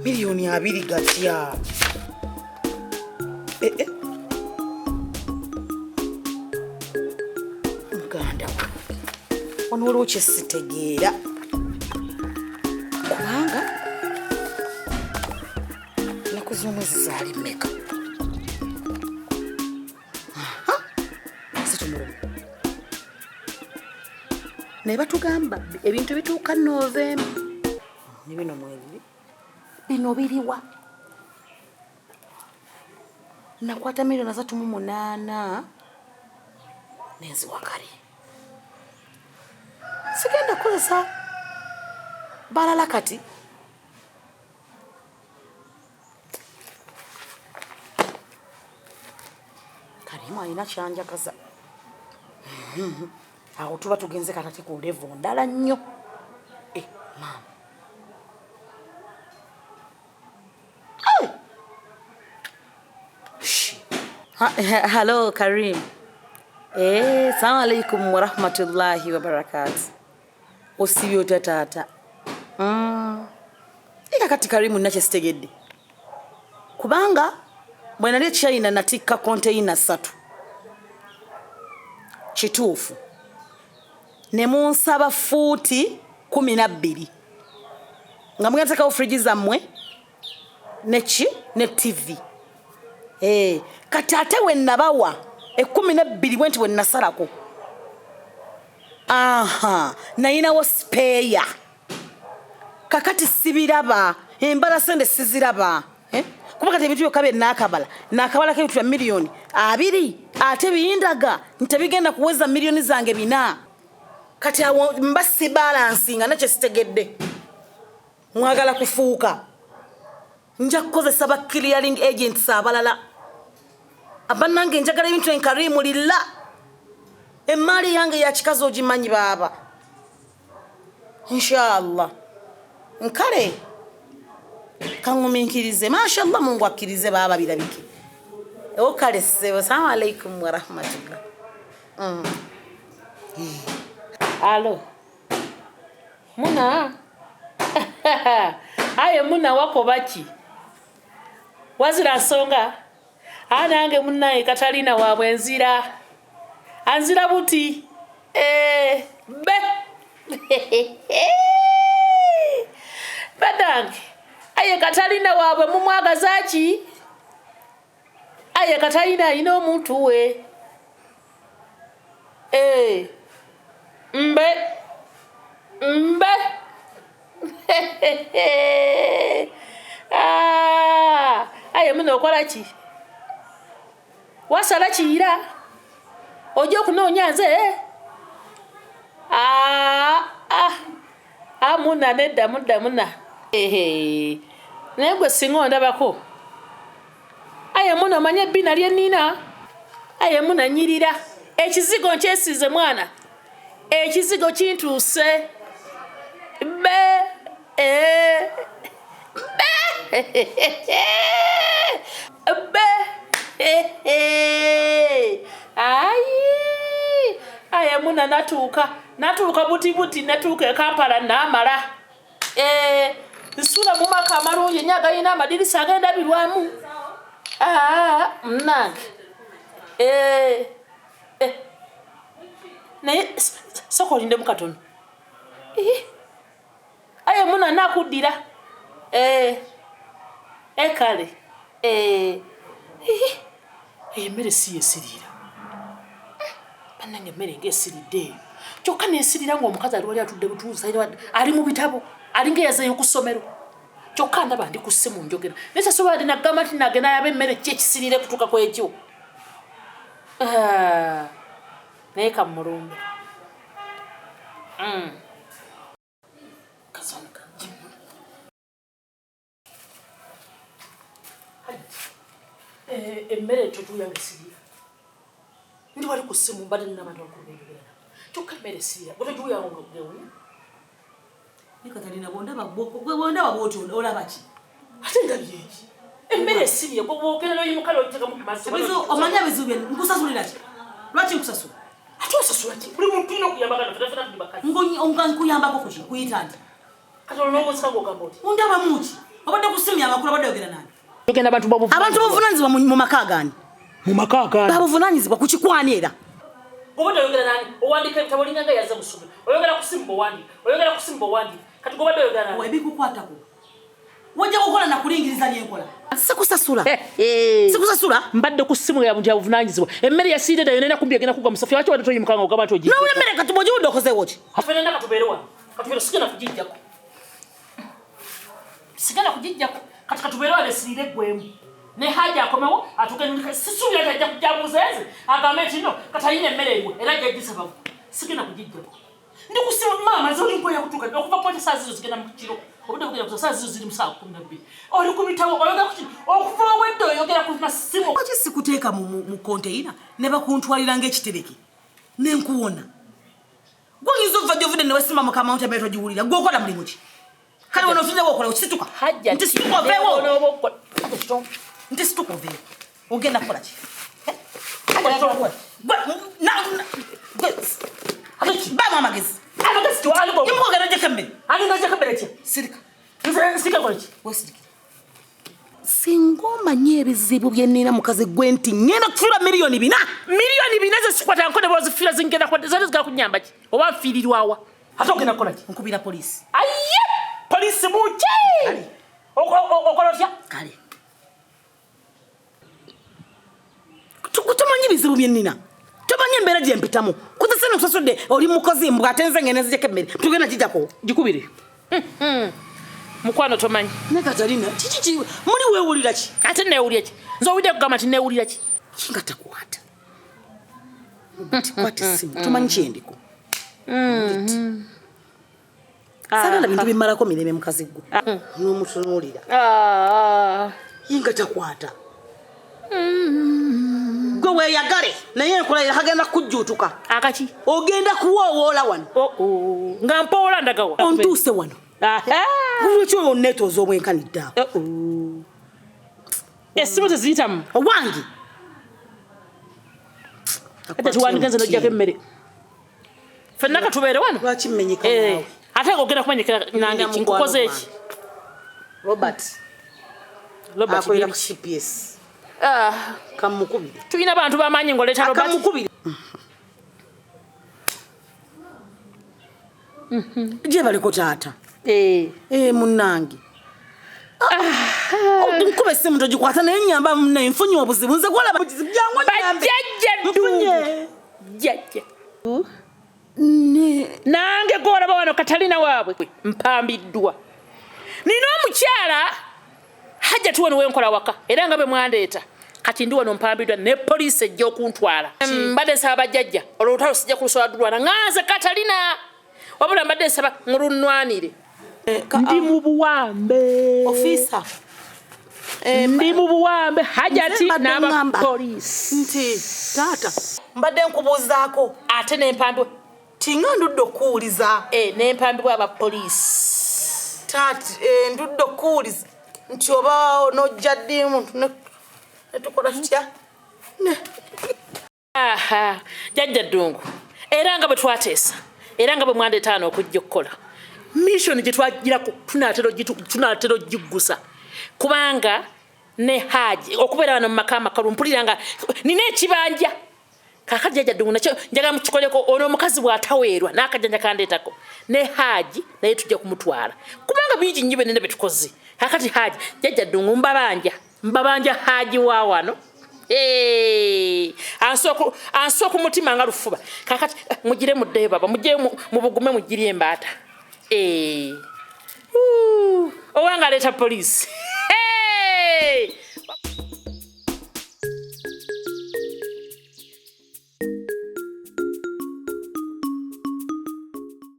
20 gatya? Eh, eh. Muganda wange, wano waliwo kye sitegeera, kubanga ennaku z'omwezi zaali mmeka? Situmulumu naye batugamba ebintu bituuka Novemba. Ne bino mwebiri, bino biriwa? Nakwata 38,000,000 nenziwa kale, sigenda kukozesa balala kati. Karimu alina kyanjagaza. Awo tuba tugenze katati ku level ndala nnyo. Eh, maama. Hello Karim. Eh, salamu alaikum wa rahmatullahi wa barakatuh. Osibye otya taata? Eka kati Karimu nina sitegedde. Kubanga bwe nali e China natikka konteyina 3. Kituufu. Ne munsaba fuuti 12. Nga mugenda teekawo fridge zammwe ne ki ne TV. Kati ate we nabawa 12 bwe nti bwe nasalako. Aha, nayinawo spare. Kakati sibiraba, embala sente siziraba. Kuba kati ebintu byokka bye naakabala, naakabalako ebintu bya 20,000,000, ate biyindaga nti tebigenda kuweza 4 zange. Kati awo mba sibalansinga nakye sitegedde. Mwagala kufuuka. Nja kukozesa ba clearing agents abalala. Abannange njagala ebintu enkarimu lilla. Emmaali yange ya kikazi ogimanyi baaba. Inshallah. Nkale kaŋŋumiikirize, mashallah, Mungu akkirize baaba birabike. Okale ssebo, assalamu alaikum wa rahmatullah. Alo. Muna. Aye muna wako baki? Wazira nsonga. Anange munnaye Katalina waabwe nzira. Anzira buti. Be. Badange. Aye Katalina waabwe mumwagaza ki? Aye Katalina alina omuntu we. Mbe. Mbe. Aye muno okola ki? Wasala kiyira? Ojja okunoonya nze? Muna nedda mudda muna. Naye gwe singa ondabako. Aye muna omanye ebbina lye nnina. Aye muna nnyirira. Ekizigo nkyesiize mwana. Ekizigo kintuuse. Be. Be. Be. Ayi. Aye muna natuuka. Natuuka buti buti natuuka e Kampala naamala. Nsula mu maka amalungi nnyo agalina amadirisa ag'endabirwamu. Munnange. Naye sooka olindemu katono. Aye muna naakuddira. Kale. Eyo emmere si yesiriira. Bannange emmere ng'esiridde eyo. Kyokka n'esirira ng'omukazi ali wali atudde butuuzi, ali mu bitabo, alinga eyazeeyo ku ssomero. Kyokka ndaba ndi ku ssimu njogera. Naye sasobola ndi nagamba nti nagenda yaba emmere ki ekisirira kutuuka ku ekyo. Naye kammulumbe. Emmere totuuya ngesirira. Ndi wali ku ssimu mbadde nina abantu abakulu benjogera nabo. Kyokka emmere esirira. Gwe totuuya ngo gewunya. Ne Katalina bw'ondaba bw'ondaba bw'otyo olaba ki? Ate ndabye ki? Emmere esirira gwe bw'ogenda n'oyimuka n'ogiteekamu ku mazzi. Omanyi ebizibu bye nkusasulira ki? Lwaki nkusasula? Ate osasula ki? Buli muntu tulina okuyambagana ffenna ffenna tuli bakazi. Nga nkuyambako ku ki? Nkuyita nti? Kati olowooza ng'ogamba oti Undaba muki? Obadde ku simu yamakulu obadde oyogera nani? Ogenda abantu babuvunaanyizibwa. Abantu babuvunaanyizibwa mu maka agaani? Mu maka agaani. Babuvunaanyizibwa ku kikwani era. Obadde oyogera nani? Owandiika ebitabo olinga nga yazze mu ssomero. Oyogera ku simu bw'owandiika. Oyogera ku simu bw'owandiika. Kati gw'obadde oyogera nani? Ebikukwatako. Wajja kukola na kulingiriza byenkola. Sikusasula. Sikusasula. Mbadde ku simu ya buntu yabuvunaanyizibwa. Emmere yasiire dda yonna kumbi egenda kugwa mu safu. Lwaki wadde toyimuka nga ogamba nti ogiggya? N'owulira emmere kati bw'ogiwulidde okozeewo ki? Ffenna katubeere wano. Katubeere sigenda kugiggyako. Sigenda kugiggyako. Kati katubeere wano esiriire eggwemu. Ne Haji akomewo atuuke sisuubira nti ajja kujja abuuze nze agambe nti no kati alina emmere eriwo era ajja gisaba gwe. Sigenda kugiggyako. Ndi ku ssimu maama nze oli mpoya kutuuka okuva ku saa zizo zigenda mu kiro. Obudde bugenda kuza saa zizo ziri mu saa 12. Oli ku bitabo oyogera ku ki? Okuva obwedda oyogera ku masimu. Lwaki sikuteeka mu konteyina ne bakuntwalira ng'ekitereke ne nkuwona? Gwe oyinza okuva gy'ovudde ne wesimba mu kamawunti emmere togiwulira. Gwe okola mulimu ki? Kale wano osinze wokola okisituka. Nti situka oveewo. Nti situka oveewo. Ogenda kukola ki? Baamu amagezi. Amagezi tewali go. Yimuka ogenda emmere. Agenda ojjeko emmere ki? Sirika. Nze sirika kola ki? Weesirikire. Singa omanyi ebizibu bye nnina mukazi gwe nti ngenda kufiirwa 4,000,000. 4,000,000 ze sikwata nko ne bw'ozifiira zingenda kwa zali zigenda kunnyamba ki? Oba nfiirirwa wa? Ate ogenda kukola ki? Nkubira poliisi. Aye! Poliisi muki? Kale. Okola otya? Kale. Tomanyi bizibu bye nnina. Tomanyi embeera gye mpitamu. Kuze sente nkusasudde oli mukozi mbwa ate nze ngenda nzijjako emmere. Tugenda gijjako. Gikubire. Mukwano tomanyi. Ne Katalina, kiki ki muli weewulira ki? Ate neewulira ki? Nze owulidde kugamba nti neewulira ki? Kinga takwata. Kwata essimu, tomanyi kyendiko. Saagala bintu bimmalako mirembe mukazi gwe. N'omutunuulira. Yinga takwata. Gwe weeyagale naye enkola kagenda kujjuutuka. Akaki? Ogenda kuwoowoola wano. Nga mpoola ndagawa. Ontuuse wano. Lwaki onneetooza obwenkanidde awo? Essimu teziyitamu. Owange. Ate tuwandiike nze n'oggyako emmere. Ffenna katubeere wano. Lwaki mmenyeka naawe? Ate ng'ogenda kumenyeka nange ki? Nkukoze ki? Robert. Robert akolera ku CPS. Kamukubire. Tulina abantu b'amaanyi ng'oleeta Robert. Kamukubire. Gye baliko taata. Munnange. Nkuba essimu togikwata naye nnyamba munne nfunye obuzibu. Nze gw'olaba buzibu jangu onnyambe. Bajjajja Nfunye. Jjajja. Nange gw'olaba wano Katalina waabwe mpambiddwa. Nina omukyala Hajjati wano wenkola waka era nga bwe mwandeeta. Kati ndi wano mpambiddwa ne poliisi ejja okuntwala. Mbadde nsaba bajjajja olwo olutalo sijja kulusobola dulwana nga nze Katalina. Wabula mbadde nsaba mulunwanire. Ndi mu buwambe. Officer. Ndi mu buwambe Hajjati Nze mbadde n'aba ŋŋamba poliisi. Nti taata mbadde nkubuuzaako. Ate n'empambibwa. Tinga ndudde okuwuliza. N'empambibwa aba poliisi. Taata, ndudde okuwuliza nti oba onojja ddi ne tukola tutya? Ne. Jjajja Ddungu, era nga bwe twateesa, era nga bwe mwandeeta wano okujja okukola. Mission gye twagirako tunaatera ogiggusa. Kubanga ne Haji okubeera wano mu maka amakalu mpulira nga nina ekibanja. Kaakati Jjajja Ddungu nakyo njagala mukikoleko ono omukazi bw'ataweerwa n'akajanja kandeetako. Ne Haji naye tujja kumutwala. Kubanga bingi nnyo bye bye tukoze. Kaakati Haji, Jjajja Ddungu mbabanja. Mbabanja Haji wa wano. Ansooka umutima nga lufuba. Kaakati mugire muddeyo baba, mugire mubugume mugire embaata. Owange aleeta poliisi.